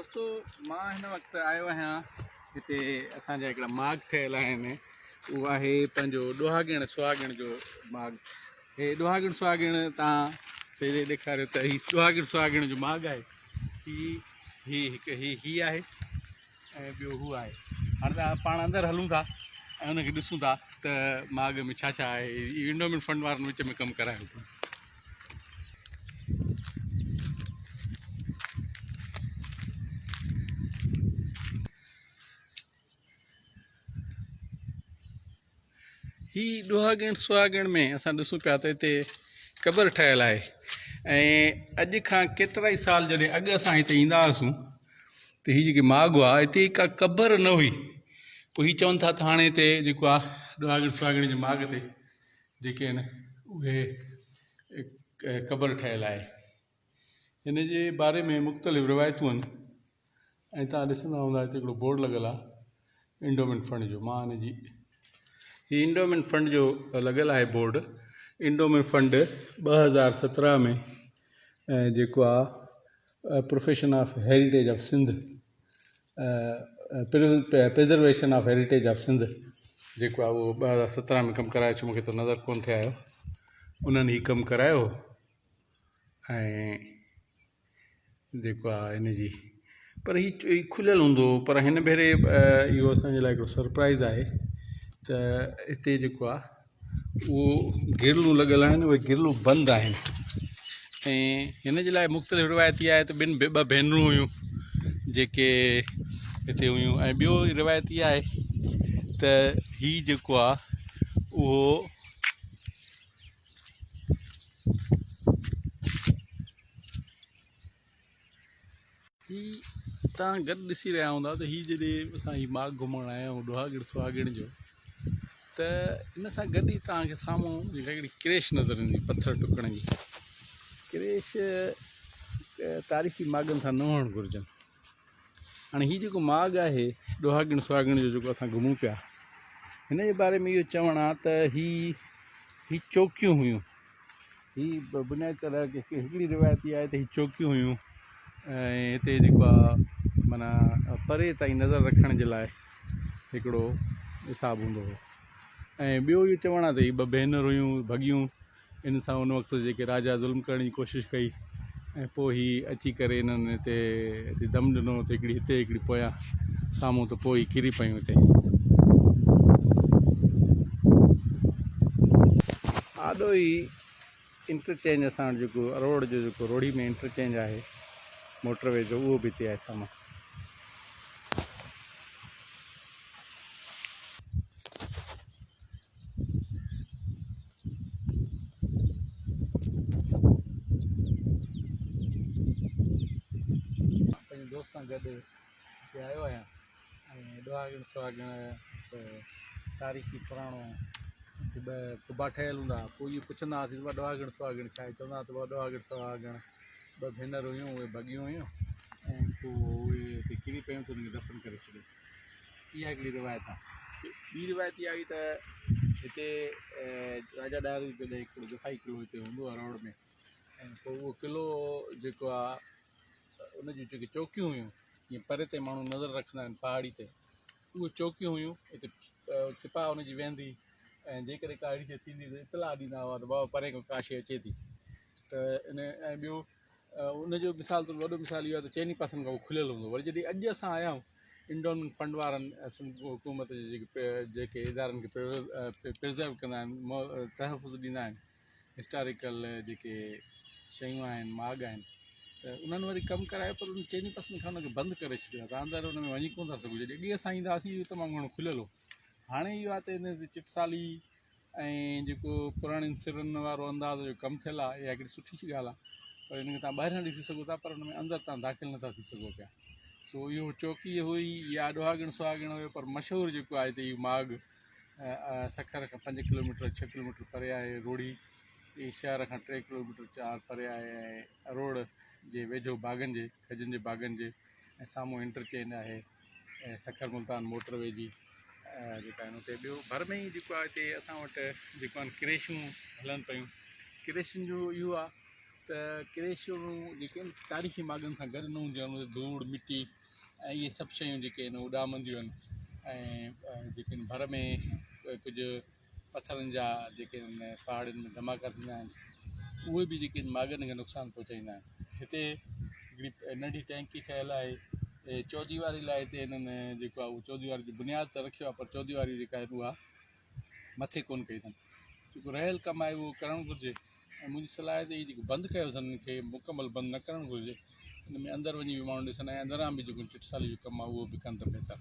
دوستو مان هن وقت آيو آهيان هتي اسان جا هڪڙا ماڳ ٺهيل آهن اهو آهي پنهنجو ڏوهاڳڻ سهاڳڻ جو ماڳ هي ڏوهاڳڻ سهاڳڻ تان سيري ڏيکاريو ته هي ڏوهاڳڻ سهاڳڻ جو ماڳ آهي هي هي هڪ هي هي آهي ۽ ٻيو هو آهي هاڻي ته پاڻ اندر هلون ٿا ۽ ان کي ڏسون ٿا ته ماڳ ۾ ڇا ڇا آهي انڊومينٽ فنڊ وارن وچ ۾ ڪم ڪرايو هي ڏوهاڳڻ سهاڳڻ ۾ اسان ڏسون پيا ته هتي قبر ٺهيل آهي ۽ اڄ کان ڪيترا ئي سال جڏهن اڳ اسان هتي ايندا هئاسون ته هي جيڪي ماڳ هئا هتي ڪا قبر نه هئي پوء هي چون ٿا ته هاڻي هتي جيڪو آهي ڏوهاڳڻ سهاڳڻ جي ماڳ تي جيڪي آهن اهي قبر ٺهيل آهي هن جي باري ۾ مختلف روايتون آهن ۽ تان ڏسندا هوندا هتي هڪڙو بورڊ لڳل آهي انڊومينٽ فنڊ جو مان هن جي هي انڊومينٽ فنڊ جو لڳل آهي بورڊ انڊومينٽ فنڊ 2017 ۾ جيڪو آهي profession of heritage of Sindh preservation of heritage of Sindh جيڪو آهي اهو 2017 ۾ ڪم ڪرايو ڇو مونکي ته نظر ڪون ٿي آيو انهن هي ڪم ڪرايو ۽ جيڪو آهي ان جي پر هي کليل هوندو هو پر هن ڀيري اهو اسانجي لاء هڪڙو سرپرائز آهي ته هتي جيڪو آهي اهو گرلون لڳل آهن اهي گرلون بند آهن ۽ هن جي لاء مختلف روايت اها آهي ته ٻن ٻه ڀينرون هيون جيڪي هتي هيون ۽ ٻيو روايت اها آهي ته هي جيڪو آهي اهو هي توهان گڏ ڏسي رهيا هوندا ته هي جڏهن اسان هي ماڳ گهمڻ آيا آهيون ڏوهاڳڙ سهاڳڻ جو ته ان سان گڏ ئي توهان کي سامهون جيڪا هڪڙي ڪريش نظر ايندي پٿر ٽڪڻ جي ڪريش تاريخي ماڳن سان نه هئڻ گهرجن هاڻي هي جيڪو ماڳ آهي ڏوهاڳڻ سهاڳڻ جو جيڪو اسان گهمون پيا هن جي باري ۾ اهو چوڻ آهي ته هي هي چوڪيون هيون هي بنيادي طرح هڪڙي روايت اها آهي ته هي چوڪيون هيون ۽ هتي جيڪو آهي معنيٰ پري تائين نظر رکڻ جي لاء هڪڙو حساب هوندو هو ۽ ٻيو اهو چوڻ آهي ته هي ٻه ڀينر هيون ڀڳيون ان سان ان وقت جيڪي راجا ظلم ڪرڻ جي ڪوشش ڪئي ۽ پوء هي اچي ڪري انهن هتي هتي دم ڏنو ته هڪڙي هتي هڪڙي پويان سامهون ته پوء هي ڪري پيون هتي. آڏو ئي انٽرچينج اسان وٽ جيڪو اروڙ جو جيڪو روهڙي ۾ انٽرچينج آهي موٽر وي جو اهو به هتي آهي سامهون. پنهنجي دوست سان گڏ هتي آيو آهيان ۽ ڏهاڳڻ سهاڳڻ تاريخي پراڻو ٻه قبا ٺهيل هوندا هئا پوء اهو پڇندا هئاسين ته ڏهاڳڻ سهاڳڻ ڇا آهي چوندا هئا ته ڏهاڳڻ سهاڳڻ ٻه ڀينر هيون اهي ڀڳيون هيون ۽ پوء اهي هتي ڪري پيون ته انهن کي دفن ڪري ڇڏيو اها هڪڙي روايت آهي. ٻي روايت اها هئي ته هتي راجا ڏاهر جو جڏهن هڪڙو دفاعي قلعو هتي هوندو هو اروڙ ۾ ۽ پوء اهو قلعو جيڪو آهي ان جون جيڪي چوڪيون هيون جيئن پري تي ماڻهو نظر رکندا آهن پهاڙي تي اهي چوڪيون هيون هتي سپاهه ان جي ويهندي ۽ جيڪڏهن ڪا اهڙي شيء ٿيندي ته اطلاع ڏيندا هئا ته بابا پري کان ڪا شيء اچي ٿي ته ان ۽ ٻيو ان جو مثال ته وڏو مثال اهو آهي ته چئني پاسن کان اهو کليل هوندو وري جڏهن اڄ اسان آيا آهيون انڊومينٽ فنڊ وارن سنڌ حڪومت جي جيڪي جيڪي ادارن کي پرزرو ڪندا آهن تحفظ ڏيندا آهن هسٽاريڪل جيڪي شيون آهن ماڳ آهن ته انهن وري ڪم ڪرايو پر ان چئني پاسن کان ان کي بند ڪري ڇڏيو آهي ته اندر ان ۾ وڃي ڪونه ٿا سگهون جڏهن اڳي اسان ايندا هئاسين اهو تمام گهڻو کليل هو هاڻي اهو آهي ته ان تي چٽسالي ۽ جيڪو پراڻين سرن وارو انداز جو ڪم ٿيل آهي اها هڪڙي سٺي ڳالهه آهي پر ان کي تان ٻاهران ڏسي سگهو ٿا پر ان ۾ اندر تان داخل نٿا ٿي سگهو پيا سو اهو چوڪي هئي يا ڏوهاڳڻ سهاڳڻ هيو پر مشهور جيڪو آهي ته اهو ماڳ سکر کان پنج ڪلوميٽر ڇهه ڪلوميٽر پري آهي روهڙي شهر کان ٽي ڪلوميٽر چار پري آهي ۽ اروڙ جي ويجهو باغن جي کجين جي باغن جي ۽ سامهون انٽرچينج آهي ۽ سکر ملتان موٽر وي جي جيڪا آهن اتي ٻيو ڀر ۾ ئي جيڪو آهي هتي اسان وٽ جيڪو آهن ڪريشون هلن پيون ڪريشن جو اهو آهي ته. ته ڪريشرون جيڪي آهن تاريخي ماڳن سان گڏ نه هونديون آهن، اتي ڌوڙ مٽي ۽ اهي سڀ شيون جيڪي آهن اڏامنديون آهن ۽ جيڪي آهن ڀر ۾ ڪجهه پٿرن جا جيڪي آهن پهاڙين ۾ ڌماڪا ٿيندا آهن اهي به جيڪي آهن ماڳن کي نقصان پهچائيندا آهن. هتي هڪڙي ننڍي ٽينڪي ٺهيل آهي چوديواري لاء هتي هنن جيڪو آهي اهو چوديواري جو بنياد ته رکيو آهي پر چوديواري جيڪا آهي اها مٿي ڪونه ڪئي اٿن. جيڪو رهيل ڪم آهي اهو ڪرڻ گهرجي ۽ منهنجي صلاح آهي ته هي جيڪو بند ڪيو اٿن ان کي مڪمل بند نه ڪرڻ گهرجي. ان ۾ اندر وڃي به ماڻهو ڏسن ۽ اندران به جيڪو چٽسالي جو ڪم آهي اهو به ڪن ته بهتر.